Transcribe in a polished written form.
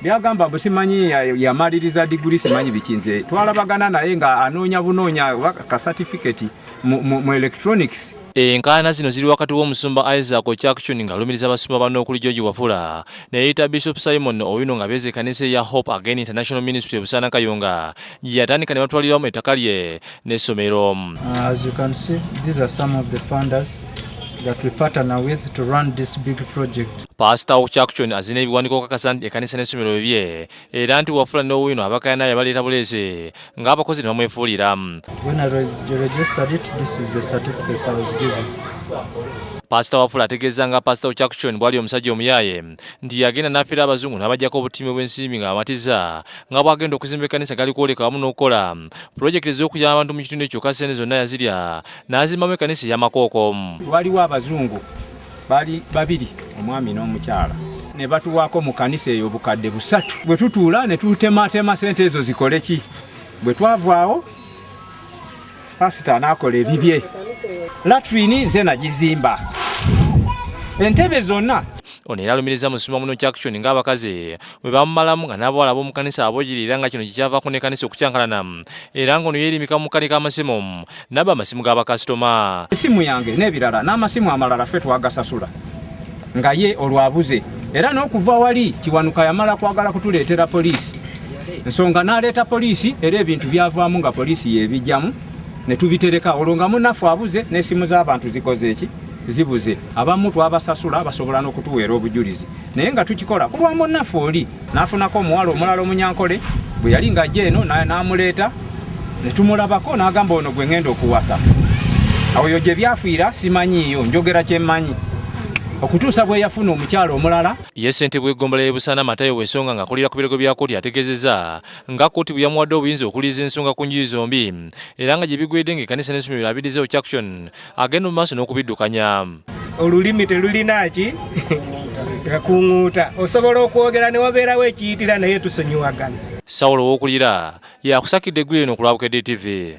Byagamba mbu simanyi yamaliriza diguri, simanyi bikinze. Twalabagana naye nga anoonya bunoonya ka certificate mu electronics. Enkaayana zino ziri wakati w'omusumba Isaac Okyakchuni ng'alumiriza abasumba banne okuli George Wafula neyeyita Bishop Simon Owino nga beeza ekkanisa eya Hope Again International Ministry e Busaana Kayunga gye yatandika ne batwaliramu ettaka lye n'essomero. As you can see, these are some of the funders that we partner with to run this big project. Pasita Okyakchuni azina ebiwandiiko okukakasa nti ekkanisa n'essomero bibye era nti Wafula ne Owino abakaayana yabaleeta buleese ng'abakozi ne bamwefuulira. When I registered it, this is the certificate I was given. Pasita Wafula ategeeza nga Pasita Okyakchuni bw'ali omusajja omuyaaye nti yagenda n'afiira abazungu n'abaggyako obutimi bw'ensimbi ng'abamatiza nga bw'agenda okuzimba ekkanisa gali kwoleka wamu n'okukola pulojekiti ez'okuyamba abantu mu kitundu ekyo ssente zonna yazirya n'azimbamu ekkanisa ey'amakooko. Waliwo abazungu bali babiri, omwami n'omukyala, ne batuwaako mu kanisa eyo 3,000. Bwe tutuula ne tutematema ssente ezo zikole ki? Bwe twavaawo pasita n'akola ebibye. Latrini nze nagizimba, entebe zonna. Ono era alumiriza musumba muno Okyakchuni ng'abakazi bwe bamumalamu nga n'abawala ab'omu kanisa aboogirira nga kino kikyavaako n'ekkanisa okukyankalana era ng'ono yeerimika mu kanika amasimu n'abba amasimu g'abakasitoma. Essimu yange n'ebirala n'amasimu amalala ffe twagasasula nga ye olwabuze, era n'okuva wali Kiwanuka yamala kwagala kutuleetera poliisi, ensonga n'aleeta poliisi era ebintu byavaamu nga poliisi y'ebijjamu ne tubitereka olwo nga munnaffe abuze n'essimu z'abantu zikoze eki zibuze. Abamu twabasasula basobola n'okutuweera obujulizi, naye nga tukikola ku lwa munnaffe oli. N'afunako omuwala omulala omunyankole bwe yali ng'ajja eno n'amuleeta ne tumulabako n'agamba ono gwe ŋŋenda okuwasa. Oyo gye byafiira simanyiiyo, njogera kye mmanyi okutuusa bwe yafuna omukyala omulala. Ye ssentebe w'eggombolola y'e Busaana Matayo Wesonga ng'akulira ku biragiro bya kkooti ategeezezza nga kkooti bwe yamuwadde obuyinza okuwuliriza ensonga ku njuyi zombi era nga gye bigwedde ng'ekkanisa n'essomero abiddiza Okyakchuni agenda mu maaso n'okubiddukanya. Olulimi telulina ki kakuŋŋuuta, osobola okwogera ne wabeerawo ekiyitira naye tusonyiwagana. Sawulo Owookulira yakusakidde eggulire eno ku lwa Bukedde TV.